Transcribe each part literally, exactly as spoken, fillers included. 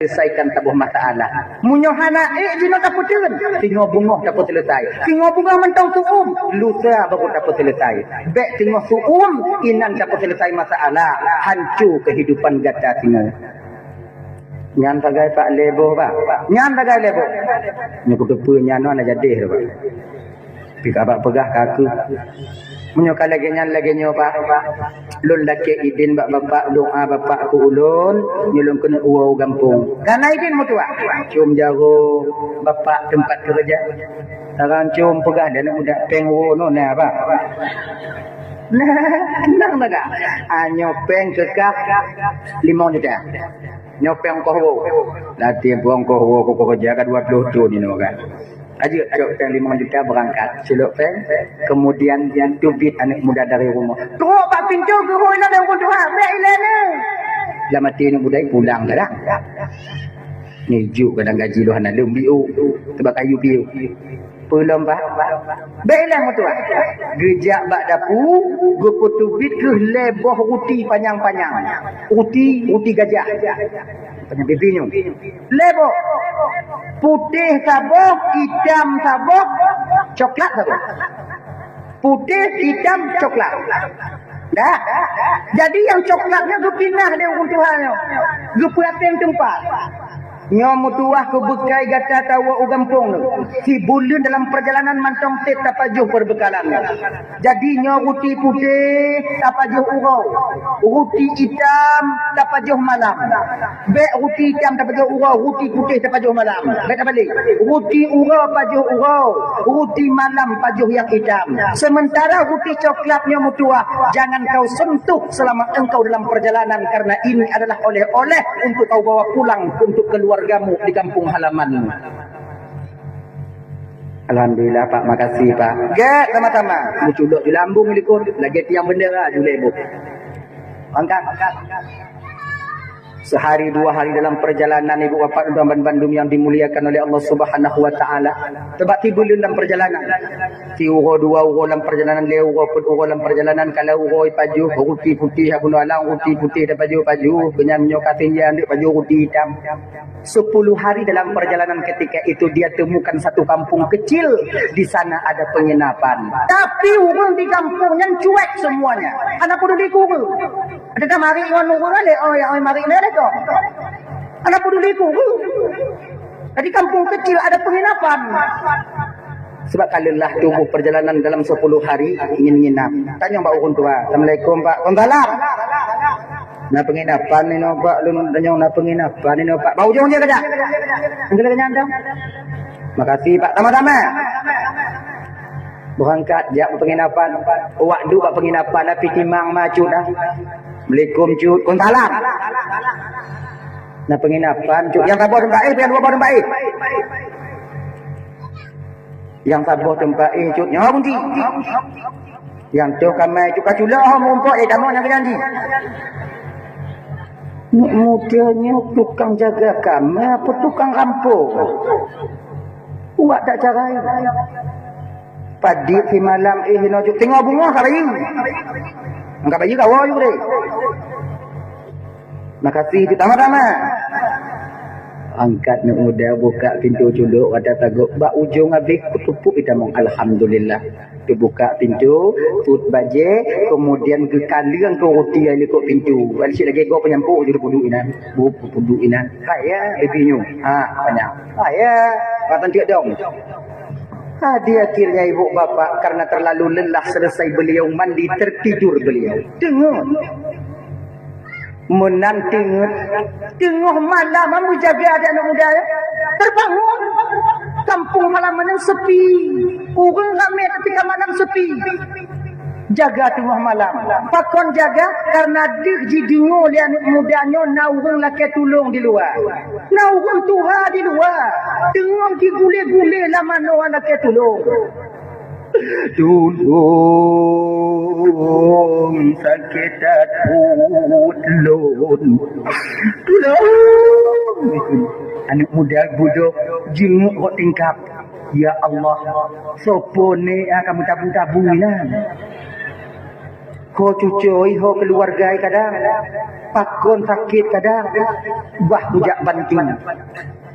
Selesaikan saboh masalah. Meunyoe hana ék jinoe tapeuteun, singoh beungoh tapeuselesai. Singoh beungoh mantong su'um, lusa baru tapeuselesai. Bék singoh su'um, inan tapeuselesai masalah, hanco keuhidupan gata singoh. Nyan sagai pak lé boh, bah. Nyan sagai lé boh. Nyoe kuteupeu nyan nyoe na jadeh tu, bah. Pih ka bak peugah ka keuh. Meunyoe ka lagée nyan lagée nyoe, Pak. Lôn lakée idin bak Bapak, doá Bapak keu ulôn, nyoe lôn keuneuk woe u gampông. Ka na idin meutuah. Cum jaroe Bapak teumpat keureuja. Tarang cum peugah dan muda péng woe nyoe na, Pak. Nah, tenang dah, Kak. Ah, nyoe péng keukah limong juta. Nyoe péng ongkoh woe. Lati ongkoh woe, keu keureuja ka dua ploh thon inoe kan. Aja, aja péng limong juta beurangkat. Silop péng, kemudian teubiet aneuk muda dari rumoh. Trok bak pintoe geuhôi lom ureueng tuha, bék ilée nyoe. Lam até aneuk muda pulang dah. Nijok kadang gaji lôn hana lom biôk, teubak kayu piôh. Peulom bah. Bék ilée meutuah. Geujak bak dapu, geupeuteubiet keuh lhée boh ruti panyang-panyang. Ruti, ruti gajah. Panyang pipi nyoe. Lhée boh. Putéh saboh, itam saboh, coklat saboh. Putéh, itam, coklat. Dah. Jadi nyang coklat nyoe geupinah lé ureueng tuha nyoe. Geupeuaténg teumpat. Nyoe meutuah keu beukai gata tawoe u gampông nyoe. Sibuleuen dalam peurjalanan mantong sép tapajoh peubeukalan nyoe. Jadi nyoe ruti putéh tapajoh uroe, ruti itam tapajoh malam. Bék ruti itam tapajoh uroe, ruti putéh tapajoh malam. Bék tabalek. Ruti uroe pajoh uroe, ruti malam pajoh nyang itam. Sementara ruti coklat nyoe meutuah, jangan kau sentuh selama engkau dalam perjalanan, karena ini adalah oleh-oleh untuk kau bawa pulang untuk keluargamu di kampung halamanmu. Alhamdulillah, Pak. Makasih, Pak. Gét sama-sama. Meuculok di lambung likot, lagée tiang bendera julée boh. Angkat. Sehari dua hari dalam perjalanan, ibu bapak dan teman bandum yang dimuliakan oleh Allah Subhanahu wa Taala. Teubak tibu lôn dalam perjalanan. Siuroe dua uroe lam perjalanan, lhée uroe peuet uroe lam perjalanan, kalau uroe pajoh ruti putéh, abu alang ruti putéh dan pajoh-pajoh, keunyan nyoe ka sinja dek pajoh ruti itam. Sepuluh hari dalam perjalanan ketika itu, dia temukan satu kampung kecil. Di sana ada penginapan. Tapi ureueng di kampung nyan cuek semuanya. Hana peduli keu ureueng. Ada dah mari ngon ureueng lé, oh ya, oh, mari lé kok. Hana peduli keu ureueng. Jadi kampung kecil ada penginapan. Sebab ka lelah tempuh perjalanan dalam sepuluh hari ingin nginap. Tanyong bak ureueng tuha, "Assalamualaikum, Pak." "Waalaikumsalam." "Na penginapan inoe, Pak?" "Lôn tanyong na penginapan inoe, Pak." "Bak ujong jih kajak." "Enggak ada nyandang." "Makasih, Pak." "Sama-sama." Beurangkat jak bak penginapan. Wak duek bak penginapan, api timang ma cut dah. "Assalamualaikum, cut." "Waalaikumsalam." "Na penginapan, cut." "Nyang saboh teumpat éh, nyang dua boh teumpat éh." Nyang saboh teumpat éh, cut, nyoe kunci. Nyang toh kamai, cut, ka culok ho meurumpok, eh, tamong nyang keunan jih. Aneuk muda nyoe tukang jaga kamai apa tukang rampok? Uwak tak carai. Padit simalam, eh, inoe, cut, teungoh beungoh ka bayeue. Ka bayeue ka woe, cut, deh. Makasih, cut, sama-sama. Angkat aneuk muda, buka pintoe culok, ada tagok bak ujong abéh kutupuk itamong. Alhamdulillah. Teubuka pintoe, peuet bajée, kemudian geukaleueng keu ruti nyang likot pintoe. Kan cit lagée gob peunyampôk jih peuduek inan. Bu peuduek inan. Hai ya, bibi nyoe. Ha, panyang. Hai ya, matan tiek dong. Tadi akhirnya ibu bapak karena terlalu lelah, selesai beliau mandi, tertidur beliau. Teungoh. Meunan teungeut, teungoh malam meujaga aneuk muda, ya. Terbangun. Kampung halaman yang sepi. Ureueng ramé tapi ka malam sepi. Jaga teungoh malam. Pakon jaga? Karena deuh jideungoe lé aneuk muda nyoe na ureueng lakée tulông di luwa. Na ureueng tuha di luwa. Teungoh jigulé-gulé lam manoe lakée tulông. Tulông, sakét that pruet lôn. Tulông! Aneuk muda budok jinguk rot tingkap. Ya Allah, soe po nyoe nyang ka meutabu-tabu nyan? Ho cucoe, ho keuluwarga kadang, pakon sakét kadang, bah kujak bantu.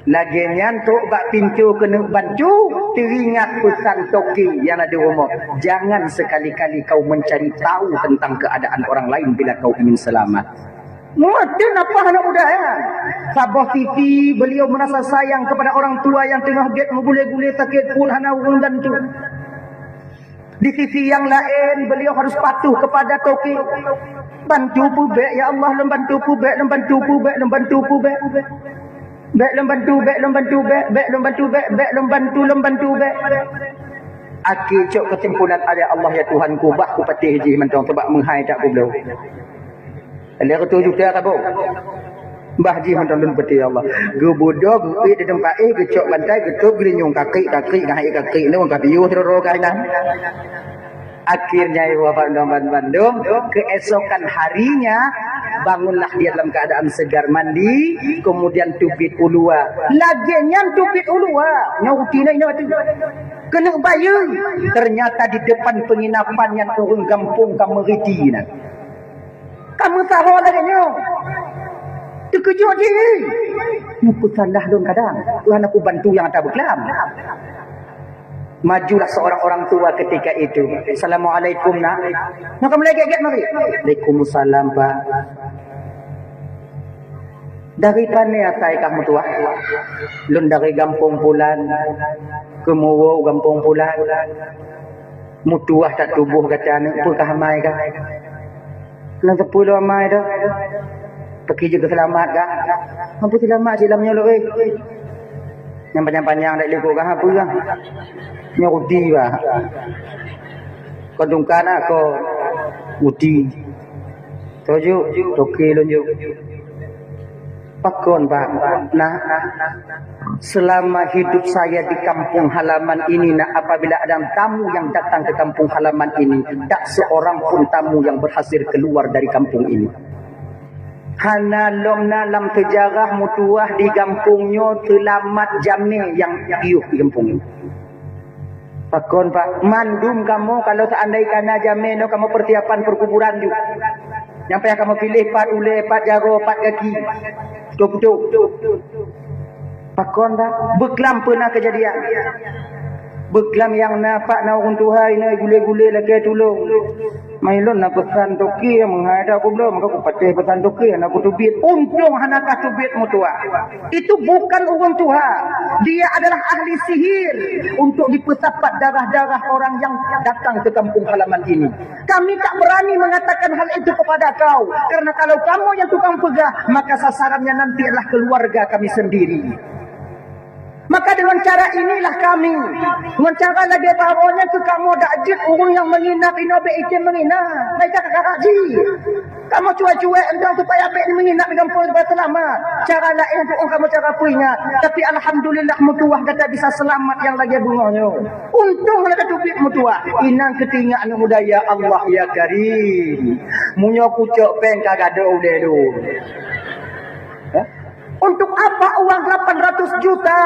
Lagée nyan trok bak pintoe keuneuk bantu, teuingat peusan toke nyang na di rumoh, "Jangan sekali-kali kau mencari tahu tentang keadaan orang lain bila kau ingin selamat." Meuteun apa aneuk muda nyan? Saboh sisi beliau merasa sayang kepada orang tua yang tengah gét meugulé-gulé sakét pun hana ureuëng bantu. Di sisi yang laén, beliau harus patuh kepada toke. "Bantu peue bék, ya Allah, lôn bantu peue bék, lôn bantu peue bék, lôn bantu peue bék. Bék lôn bantu, bék lôn bantu, bék, bék lôn bantu, bék, bék lôn bantu, lôn bantu bék." Akhé cok keusimpulan, "Ya Allah, ya Tuhanku, bah kupatéh jih mantong, sabab meuhai that kubloe." Lheueh reutôh juta saboh. Bah jih mantong lôn patéh, ya Allah. Geubeudoh, geuék di teumpat éh, geucok bantai, geutôb, geulinyueng kakek, kakek, ngah ék kakek, nyoe ka piôh sidroe-droe ka inan. Akhirnya, ibu bapak dan bandum, keesokan harinya, bangunlah dia dalam keadaan segar mandi, kemudian teubiet u luwa. Lagée nyan teubiet u luwa, nyoe rutina inoe tu. Keuneuk bayeue, ternyata di depan penginapan nyan ureuëng gampông ka meuriti nyan. Ka meusaho lagée nyoe. Teukeujot jih, "Nyoe peue salah lôn kadang, Tuhan aku bantu nyang ata beuklam." Majulah seorang orang tua ketika itu. "Assalamualaikum, Nak." Nyoe ka mulai gét-gét mari. "Waalaikumsalam, Pak." "Dari pane asai kah meutuwah?" "Lôn dari gampông pulan, keumuwoe gampông pulan." "Meutuwah that tuboh gata, aneuk, peue kah amai kah?" "Hana sapeue lôn amai dah." "Pakri jeuet keu seulamat kah?" "Hana peue seulamat, cit lam nyoe lôn, eh." "Nyang panyang-panyang dak likot kah, hana peue kah?" "Nyoe ruti bah." "Kon tungka na kon ruti." "Toh jok, toke lôn jok." "Pakon, Pak?" "Nah, selama hidup saya di kampung halaman ini, nah, apabila ada tamu yang datang ke kampung halaman ini, tak seorang pun tamu yang berhasil keluar dari kampung ini. Hana lom na lam seujarah meutuwah di gampông nyoe seulamat jamé nyang piôh di gampông nyoe." "Pakon, Pak?" "Mandum kamoe, kalau seandai kana jamé nyoe, kamoe persiapan perkuburan ju. Nyang payah kamoe piléh pat ulée, pat jaroe, pat gaki." "Beutôi, beutôi." "Pakon, Pak?" "Beuklam peue na keujadian. Beuklam nyang na, Pak, na ureuëng tuha inoe gulé-gulé lakée tulông. Mai lôn na peusan toke, meuhai that kubloe, maka kupatéh peusan toke, hana kuteubiet. Untông hana kateubiet meutuwah." Itu bukan ureuëng tuha. Dia adalah ahli sihir untuk dipeusapat darah-darah orang yang datang ke kampung halaman ini. Kami tak berani mengatakan hal itu kepada kau. Karena kalau kamu yang tukang peugah, maka sasarannya nanti adalah keluarga kami sendiri. Maka dengan cara inilah kami, dengan cara lagée baroe nyan keu kamoe dak jeuet ureuëng nyang meunginap inoe bék item meunginap. Baik kakak jih. Kamoe cuek-cuek entong supaya bék ni meunginap di gampông supaya seulamat. Cara laén untuk kamoe cara peuingat. Tapi alhamdulillah meutuwah gata bisa seulamat nyang lagée beungoh nyoe. Untông lagée teubiet meutuwah. Inan keutingak aneuk muda, ya Allah, ya Karim. Meunyoe kucok péng ka gadôh ulée lôn. Hah? Untuk apa uang delapan ratus juta?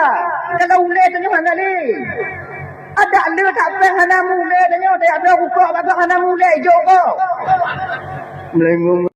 Kalau ulée tanyoe hana lé. Adak le tak péng hana mulée tanyoe, tajak bloe rukok bak hana mulée, jok kok. Meulengong.